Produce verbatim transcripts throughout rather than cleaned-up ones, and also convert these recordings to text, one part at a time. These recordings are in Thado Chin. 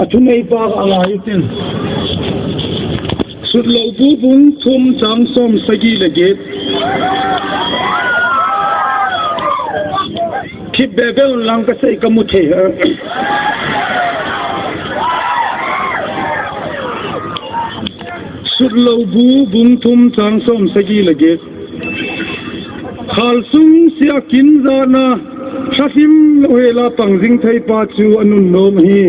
Athunei pa ka ngai tin. Sut Lou Bu bung thum chang som sagi le get. Kip bebe un lang ka sei ka mu thei ha. Sut Lou Bu bung thum chang som sagi le get. Khal sung sia kin zana, tha hlim lou hela pang jing thei pa chu anun nom hi.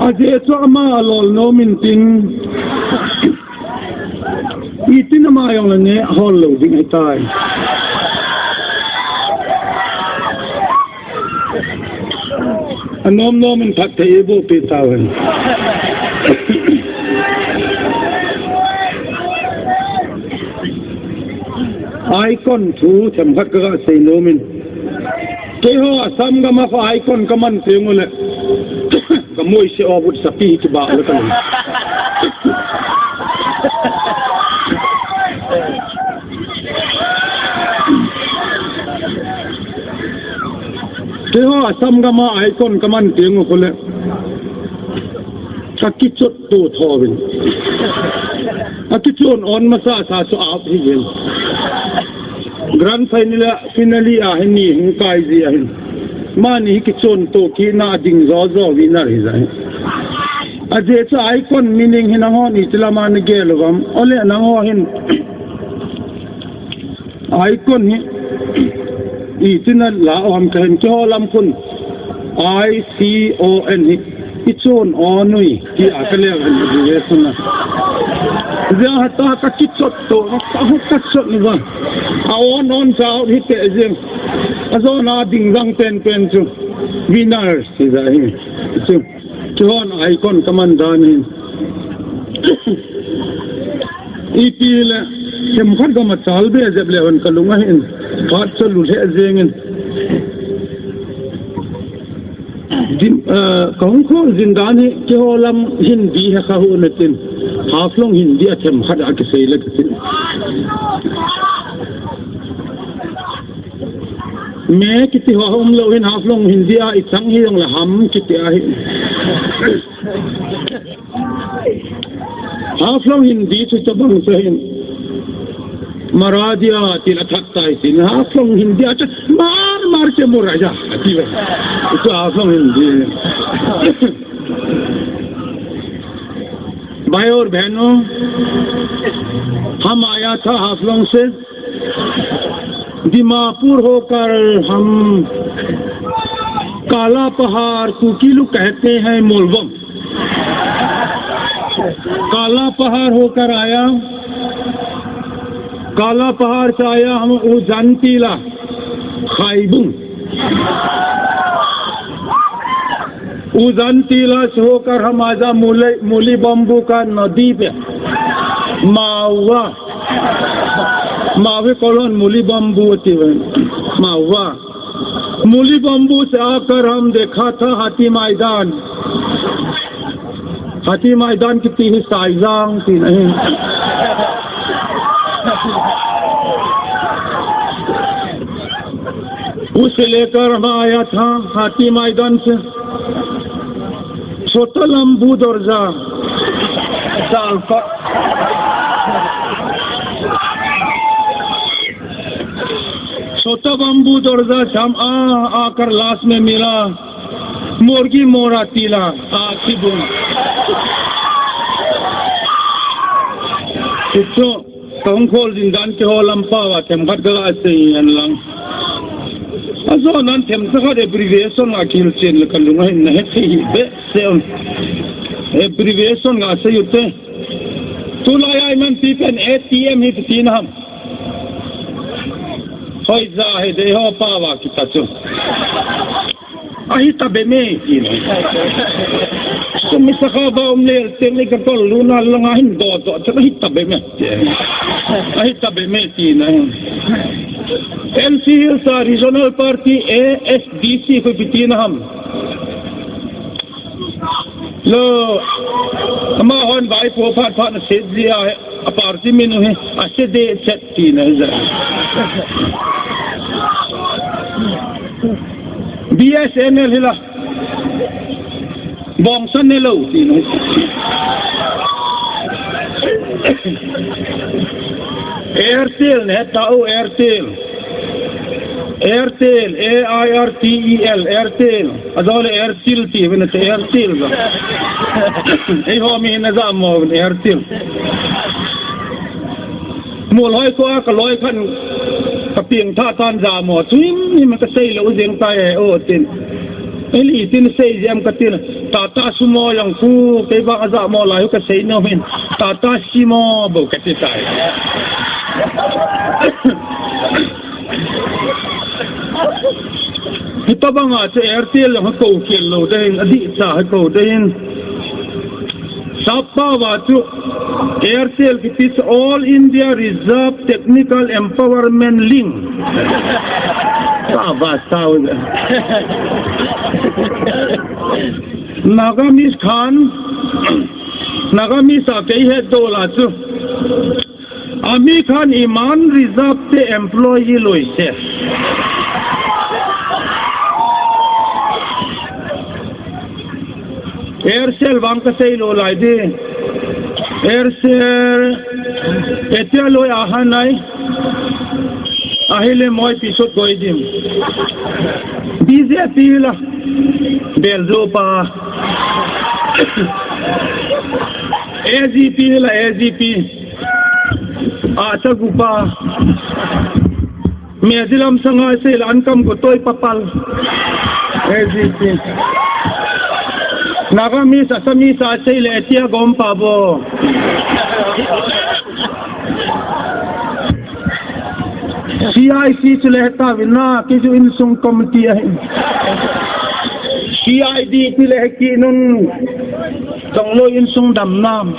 Ajeh chu ama alol nom in tin. Itin ama jong le neh hol lou ding ahitai. Anom nom in phatthei eiboh peh tauvin. Icon thu themkhat ka ga sei nom in. Keiho Assam gam a kho Icon ka man teng u le. Ka moi se o but sapi hi kibah le ka lung. Keiho Assam gam a Icon ka man teng u kho le. Ka kichot to tho vin. A kichon on masa sa chu out hi vin. Grand final, finale a hin ni hung kai ji ahin. Mani hi kichon to kina ding jo jo winner hi jai. Ajeh chu Icon meaning hi nangho ni tilama na gel uvam. Ole nangho hin. Icon hi. Itin ala um ka hin keiho lam khun. I C O N hi. Kichon on ui. Tia ka le hin abbreviation a. Jia hata ka kichot to. Ka hu ka chot ni ba. A on on sa out hi te jeng. Ajona ding jang pen pen chu. Winners hi ja hi. Chu. Kihon Icon ka man dan hi. Ipi le, themkhat gam a chal be jep le hon ka lung ahin. Phat chu lu le jeng in. Din, eh, ka hung khol din dan hi, keiho lam Hindi hi ka hu na tin. Haflong Hindi a themkhat a kisei le ka tin. Me kiti ho um lou hin Haflong Hindi a i chang hi jong le ham kiti ahi. Haflong Hindi chu tabang chu hin. Marathi a til a thak tai tin Haflong Hindi a chu mar mar ke mora ja. Ati ve. Chu Haflong Hindi. भाई और बहनों, हम आया था हाफलोंग से, दिमापुर होकर हम काला पहाड़, कुकी लोग कहते हैं मोलबम। काला पहाड़ होकर आया, काला पहाड़ से आया हम उजान टीला, खाईबुंग। उजान टीला से होकर हम आजा मूली, मूली बम्बू का नदी पे, मावा, मावे कॉलोन मूली बम्बू होती है, मावा। मूली बम्बू से आकर हम देखा था हाथी मैदान। हाथी मैदान किती hi Saijang ti nahi. उसे लेकर हम आया था हाथी मैदान से। छोटा लंबू दर्जा, साल का। छोटा बम्बू दर्जा से हम आ, आकर लास्ट में मिला। Morgi mora tila, a, kibung. Ito, kahung khol din dan keiho lam pao a themkhat ka la sei hen lang. Ajo nan themkhat abbreviation a kihil chen le ka lung a hin na het thei hi be se on. Abbreviation a sei u te. Tulai a iman pi pen A T M hi ti na ham. Hoija hi dei ho pao a kita chu. Ahi ta be me, ti na. Sumi sakha ba um le, teng le ka tol lu na langa hin do do, ta ahi ta be me. Ahi ta be me, ti na. N C Hills a Regional Party A S D C ko pi ti na ham. Lo, amahon vaipo phat phat na se ji a, a party min u hi, a se de chet ti na ja. B S N L hi la. Bongsan ne lo ti no. Airtel ne ta u, Airtel. Airtel, A I R T E L, Airtel. Adole Airtel ti ve na te Airtel ba. Eiho mi na jamo Airtel. Mol hoi ko a ka loi khan ka piang tha tan jamo. Tuin ni ma ka sei lo jeng ta e o tin. Eli tin sei jem ka tin. Tata Sumo jong khu kei ba ka jamo lai ka sei nom in. Tata Simo bo ka ti tai. Hitabanga chu Airtel jong ko kel lo ding, adih cha ko ding. Sapa va chu Airtel kiti chu All India Reserve Technical Empowerment Link. Sapa sao. Nagamese khan, Nagamese a kei he dola chu. Ami khan iman reserve te employee loi se. Aircel vang ka sei lo lai di. Aircel etia loi a hanai. Ahile moi pisot goi dim. B J P la. Beljo pa. A G P la, A G P. Acha gupa. Mezilam sanga sei la ankam ko toi papal. A G P. Nagamese, Assamese a sei le tia gom pa bo. C I C chu le ta vina, kiju insung committee ahin. C I D ti le ki nun. Tong lo insung dam nam.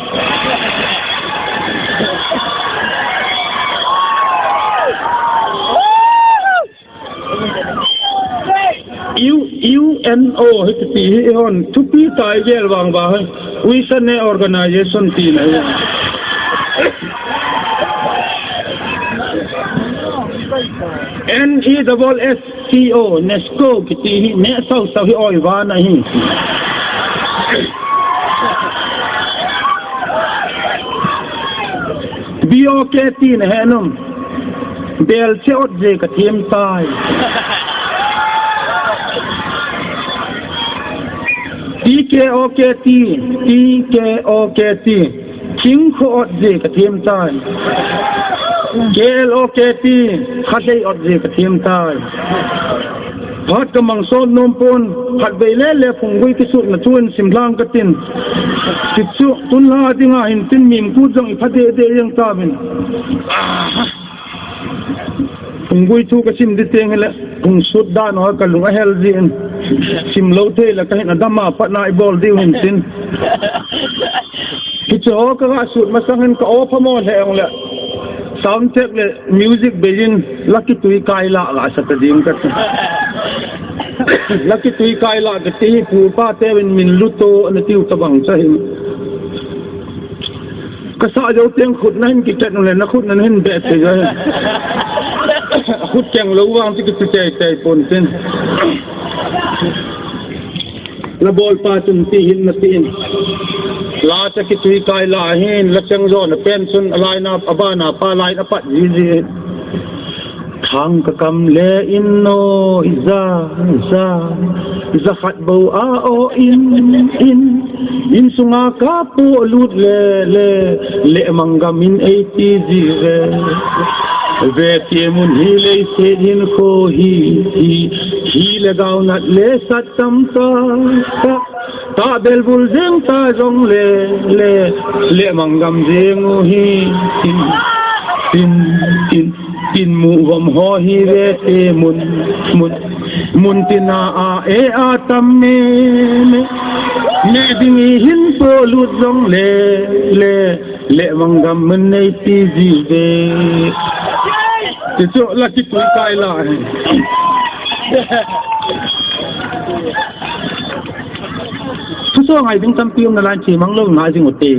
U, U N O hi kiti hi hon thupi tai gel vang ba hi. We Sane organization ti na hi. N E double S C O, nesco kiti hi, ne sau sau hi oi va na hi. B O K ti na he nom. Bel che ot je ka thiem tai. T K O K T, T K O K T. King kho ot je ka thiem tai. K L O K T, kha sei ot je ka thiem tai. Phat ka mang sot nom pon, phat bei le le phung gui ki sut na tuan sim lang ka tin. Ki chu tun la ding a hin tin mim kut jong i pha de de yang ta min. Ah. Phung gui thu ka sim di teng le, phung sut dan ho ka lung a hel di in. Sim lo thei la ka hin a dam a pat na i bol di hin tin. Ki chu ho ka ga sut masang hin ka o pha mo le ong le. Sound check le music bei in la ki tui kai la la sa ta ding ka. La ki tui kai la ka ti pu pa te win min lu to na tiu ta bang cha hin. Ka sa jo teng khut na hin ki chat le na khut na hin be te jo. Khut keng lo wang ti ki tu te te pon tin. La bol pa chun ti hin na tin. La cha ki tui kai la hin la chang jo na pen chun a lai na a ba na pa lai na pat ji ji. Thang ka kam le in no i za, i za, i za khat bo a o in, in, in sunga ka pu lut le, le, le mang gam in ei ti ji ve. Ve ti mun hi le se hin kho hi, hi, hi le gau nat le sat tam ta, ta. Ta bel bul jeng ta jong le, le, le mang gam jeng u hi, tin, tin, tin, tin mu gom ho hi ve te mun, mun, mun tina a e a tam me, me, me ding i hin po lut jong le, le, le mang gam mun nei ti ji ve. Ti chu la ki tui kai la. Thuso ngai ding tampi um na lan chi mang lo ngai ding u te.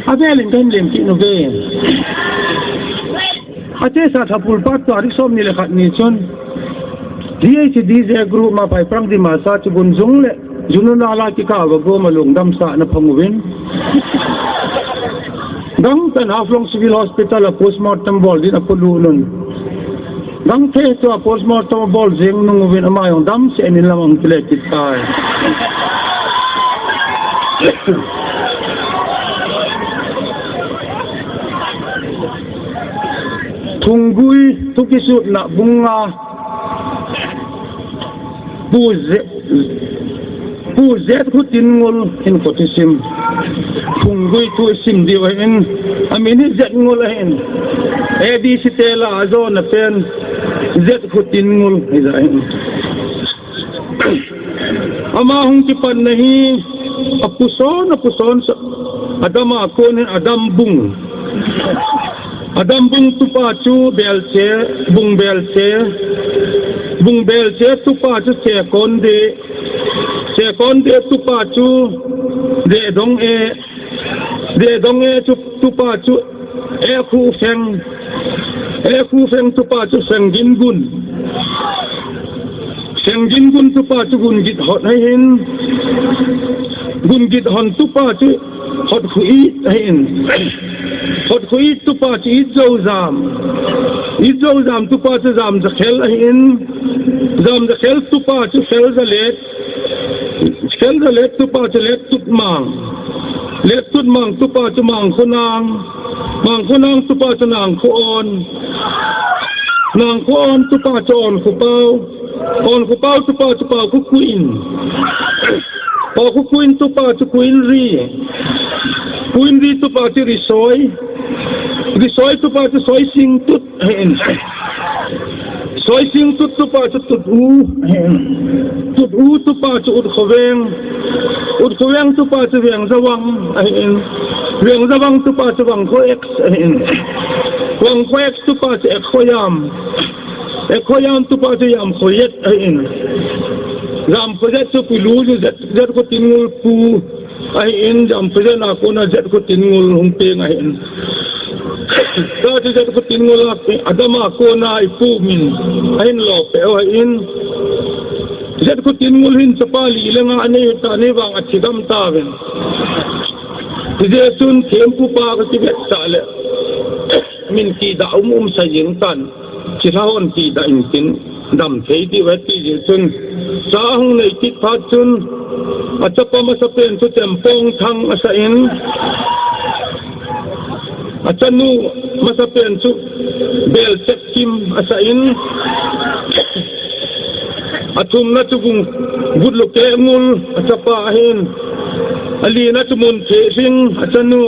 Avel in kahin lem kit uve. Achesa Thapul pat tarik som ni le khat ni chun D H D Z group ma Phaiprang Dimasa chu Gunjung le Jununal a kikah uva gom a lungdamsahna phong uvin. Gangtah in Haflong Civil Hospital a postmortem bol din apolut un. Gangtah chu a postmortem bol jing nung uvin ama jong damsel in lam ahung kile kit tai. Thunggui thu kisutna bung nga. Pu Ze-, Pu Zet Khutinngol hin khat isim. Thunggui thu isim diu ahin. Amin hi Zetngol ahin. A D C te lah a ajona pen Zet Khutinngol hija ahin. Ama hung kipanna hi apuson, apuson sa, adama kon hin Adambung. Adambung tupa chu Belche, Bung Belche. Bung Belche tupa chu Chekonde. Chekonde tupa chu Dedong E. Dedong E chu tupa chu Ekhufeng. Ekhufeng tupa chu Senggingun. Senggingun tupa chu Gungithon ahin. Gungithon tupa chu Hotkhuit ahin. Hotkhuit tupa chu Itzozam. Itzozam tupa chu Jamjakhel ahin. Jamjakhel tupa chu Khelzalet. Khelzalet tupa chu Lettutmang. Lettutmang tupa chu Mangkhonang. Mangkhonang tupa chu Nangkhoon. Nangkhoon tupa chu Onkhopao. Onkhopao tupa chu Paokhokuin. Paokhokuin tupa chu Kuinri. Kuinri tupa chu Risoi. Risoi tupa chu Soisingtut. Ahin. Soisingtut tupa chu Tut-u. Ahin. Tut-u tupa chu Utkhoveng. Utkhoveng tupa chu Vengjavang. Ahin. Vengjavang tupa chu Vangkhoeks. Ahin. Vangkhoeks tupa chu Etkhoyam. Etkhoyam tupa chu Yamkhoyet. Ahin. Yamkhoyet chu Pulu chu Zet, Zet Khutinngol pu. Ahin Jamkhoyet a kona Zet Khutinngol hung peng ahin. Tua chu Zet Khutinngol a, adama kona ipu min ahin lopeh u ahin. Zet Khutinngol hin chapa li le nga anei ta, anei vang athi gam tauvin. Hijeh chun thempupa kati vet ta le. Min kidah um um sa jing tan. Chilha hon kidah in tin dam thei diu ahi ti jeh chun, cha hung nei kit phat chun, achapa masapen chu Chempongthang asah in, achanu masapen chu Belchepkim asah in, athumna chu Gung, Gutlukengul achapa ahin, alina chu Munthehring achanu,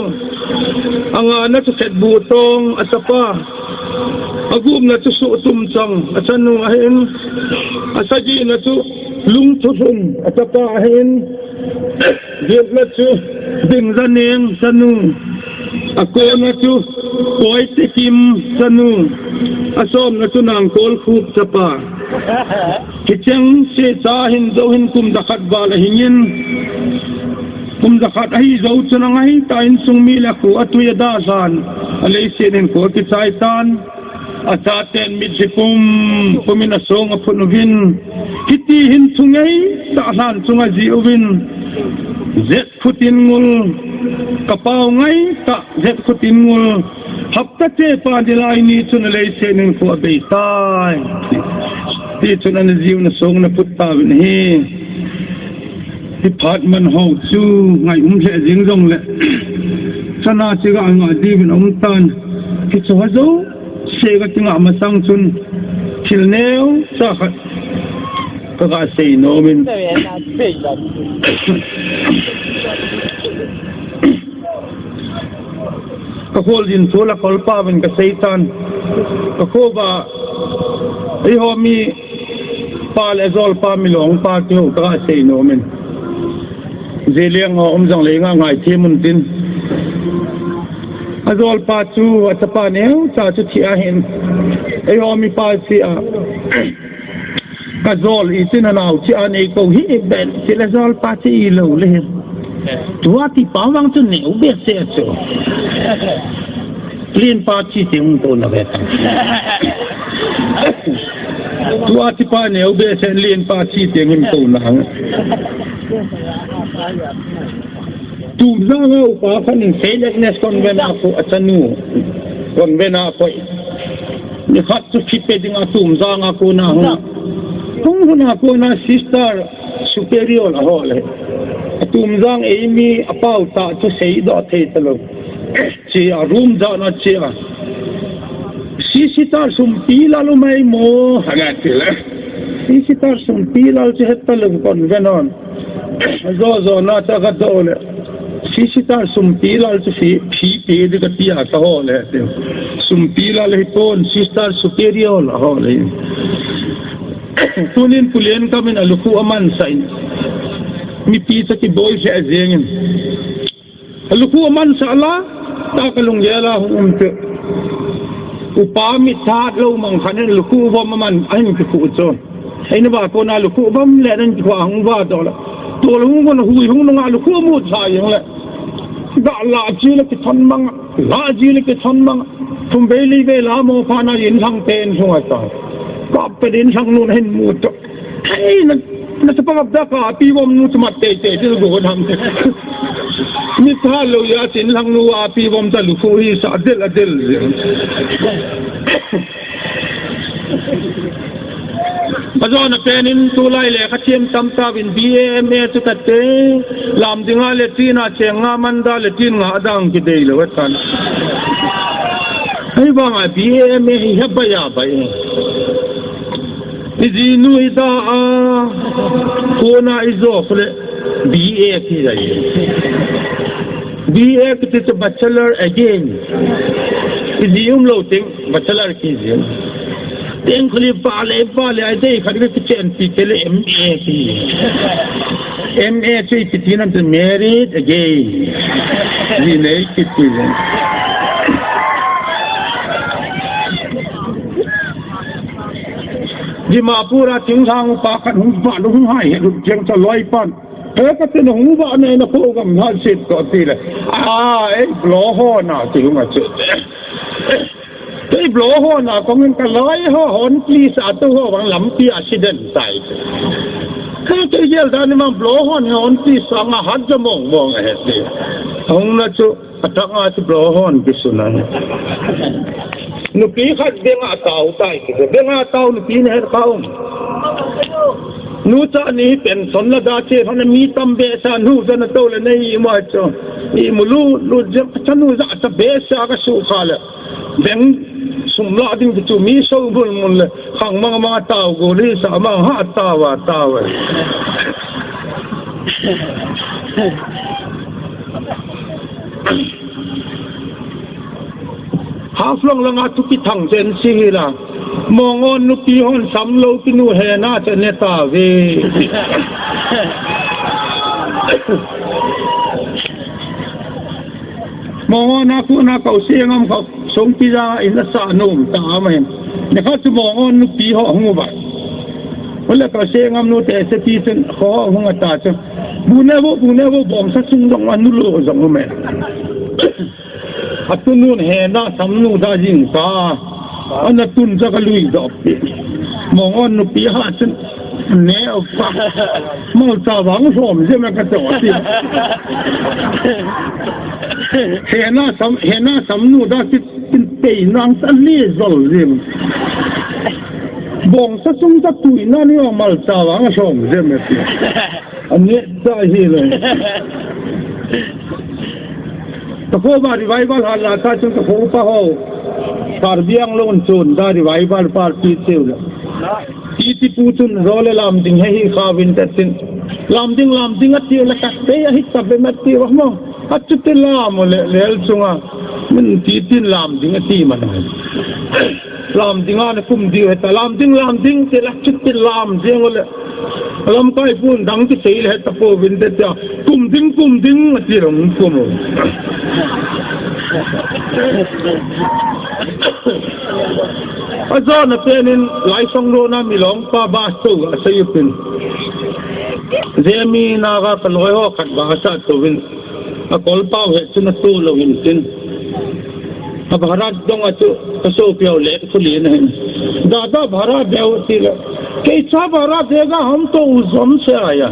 angana chu Khetbutong achapa, agupna chu Suhtumchang achanu ahin, asagina chu Lungthulhum achapa ahin, getna chu Dingjaneng chanu, akona chu Poitekim chanu, asomna chu Nangkolkhup chapa. Hicheng se cha hin jou hin kum jakhat val ahingin, kum jakhat ahi jou chun angaitah in insung mi le kho atui adalhan, aleiset in kho akichai tan. Achaten mitlhi pum pumin asong aphut uvin, hiti hin thu ngeitah lhan chunga ajih uvin, Zet Khutinngol, kapao ngaitah Zet Khutinngol, hapta chepa nilai ni chun aleiset in kho abeitai. Tichun ana jih un asong ana phut tauvin ahi. Hiphat manho chu ngai um lheh jeng jongle, chana chu ga nga diuvin aum tan. Hicheho jouse ga kingah masang chun thil neocha khat kaga sei nomin. Kakholjin thu la kolpa uvin kasei tan. Kakho uva eiho mipa le ajolpa milongpa kihou kaga sei nomin. Jeleng ho um jongle nga ngaithem untin. Ajolpa chu achapa neocha chu thi ahin. Eiho mipa chu a, kajol itin anao chu anei kou hi ben, chule ajolpa chu ilou le hin. Tua tipa vang chu neo behseh chu. Lenpa chi teng hung tou na ve ta. Tua tipa neo behseh, lenpa chi teng hung tou na. Tumjang a upa khat in Saint Agnes Convent a kon a chanu Convent a koi. Nikhat chu phi pe ding a Tumjang a kon a hung. Hung hun a kon a Sister Superior a hol e. A Tumjang eimi a pau ta chu seidoh thei talou. Chi a room jan a chi a. Sister Sumpilal um mai mo, ha ga ti le. Sister Sumpilal chu het talou Convent a. Jo jo na ta ka do le. Sister Sumpilal chu phi, phi pe di ka tia ka hol e ti. Sumpilal hi pon Sister Superior a hol e. Tunin Pu Lenkam in a lukhu a mansah in. Mipi chu kiboi lheh jeng in. A lukhu a mansah la, ta ka lunggel a hung um chu. Upa mit tha lou mang khat in lukhu vom a man a hin kikhu chu. Eina va kon a lukhu vom le nan kikhu a hung va doh la. Tol hung kon hui hung nung a lukhu mu cha jeng le. Da la chi le kithon mang, la chi le kithon mang. Thum vei li vei la mo pha na in thang pen sung a ta. Ka pe in thang nun hin mu chu. Hei, na, na sa pangap da ka, pi vom nu tumat tei tei, ti go tham. Mi tha lou ya chin lang nu a pi vom ta lukhu hi sa del a del. Ajo na pen in tulai lekha thiam tam ta vin B A M A chu ka te, lam dinga le tin a cheng nga man da le tin nga dang ki dei lou tan. Hei vang a B A M A hi ha ba ya ba e. I jinu i da a, kona i jo kule, B A ti jai. B A kiti chu bachelor again. I ji um lou teng, bachelor ki ji. Teng khuli pa le, pa le, ai dei khali ki chen pi ke le M A ki. M A chu i kiti nam chu married again. Ji nei kiti. Dimapur a thinglhang upa khat hung vah lou hung hai het lou jeng chu loi pan. He ka tin hung vah nei na ko gam na sit ko ti le. A, ei blow ho na ti hung a che. Ei blow ho na kong in ka loi ho hon please a tu ho vang lampi accident tai. Ka te gel da ni mang blow ho ni hon please a nga hat ja mong mong a he ti. Hung na chu. Atang a chu blow hon kisun a. Nupi khat beng a tao tai kiti. Beng a tao nupi na het kha um. Nu cha ni pension la da che hon mi tam behseh nu cha na to le nei ma cho. I mu lu lu je cha nu cha behseh ka su kha le. Beng sum la ding chu mi so bul mun le. Khang mang mang tao go li sa mang ha tao a tao a. Haflong langa thupi thang chen si hi la. Mongon nupi hon sam lou ki nu he na chen ne ta ve. Mongon a ku na kau si ngam kau. Songpi ja in a sa nom ta ma hin. Ni kha chu Mongon nupi ho hung uva. Ole ka se ngam nu te se pi chun ho hung a ta chu. Bu ne bo, bu ne bo, bong sa sung dong a nu lo jong um e. A tu nun he na sam nu da jing ta. Ana tun ja ka lui dop pi. Mongon nupi ha chun. Ne o pa. Mal ta vang som je ma ka to ti. He na sam, he na sam nu da ti. Tin tei nang ta le zol lim. Bong sa sung ta tui na ni ong mal ta vang som jem e ti. Ani ta hi le. Ta ko ba revival ha la ta chung ta ko pa ho. Karbi Anglong chun da revival party teu le. Ti ti pu chun ro le lam ding he hi kha vin ta tin. Lam ding, lam ding a ti le ka te a hi ta be ma ti wa mo. A chuti lam le, lel chunga. Min ti tin lam ding a ti man. Lam ding a na kum diu heta. Lam ding, lam ding ti la chuti lam ding le. Lam kai pun dang ti sei le heta po vin te ta. Kum ding, kum ding a ti rong kum. A jo na penin lai song ro na mi long pa ba so a sei pin. Zemi naga ka loi ho khat ba sa to vin. A kol pau he chu na tu lo hin tin. A bharat dong a chu ka so piau le khu li na hin. Dada bharat deu ti le. Kei cha bharat dega hum to uzom se aya.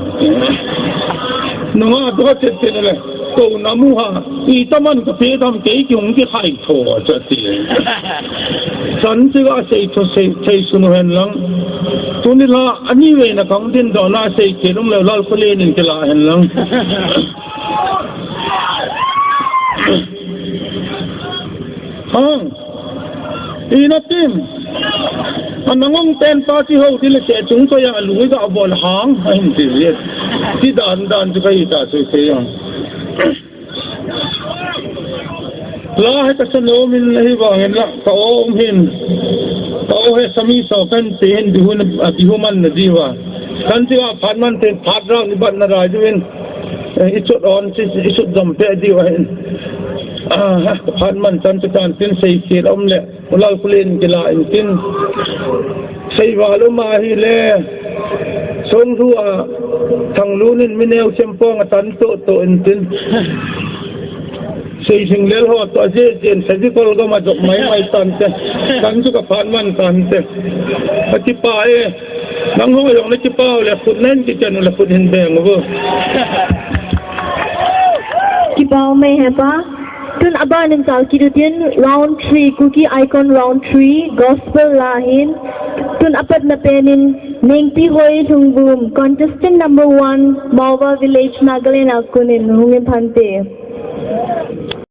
Nunga do che te le. Ko namu ha. I taman ka pe dam kei ki hung ki khai tho cha ti. Chan ti ga sei tho sei thei sunu hen lang. Tuni la ani ve na kang din do na sei ke lung le lal ko le nin ke la hen lang. Hang. Ina tim. Anangong pen pa ti ho ti le se chung ko ya lu ga bol hang. Ahin ti le. Ti dan dan ti kai ta se se yang. La he ka sa no min la hi vang hin la ka om hin. Ka o he sami so kan ti hin di hun a di hu man na di wa. Kan ti wa phat man tin phat rang ni bat na rai di win. Eh, i chut on ti i chut dom pe di wa hin. Ah, phat man tan ti kan tin sei ki om le. Ulal kulen kila in tin. Sei valu ma hi le. Song hu a thang lu nin mineu sem pong a tan to to in tin. Sei sing lel ho to je jen sa ji kol ga ma jok mai mai tan te. Tan ju ka phan man tan te. Ka ti pa e. Nang ho yong le ti pa le khut nen ti chen le khut hin beng vo. Kipau mai he pa. Tun aban in kal kidu tin round three, Kuki Icon round three, gospel la hin. Tun apat na pen in Nengpi Hoi Lhungbum, contestant number one, Maoba Village, Nagaland a kun in hung in phante.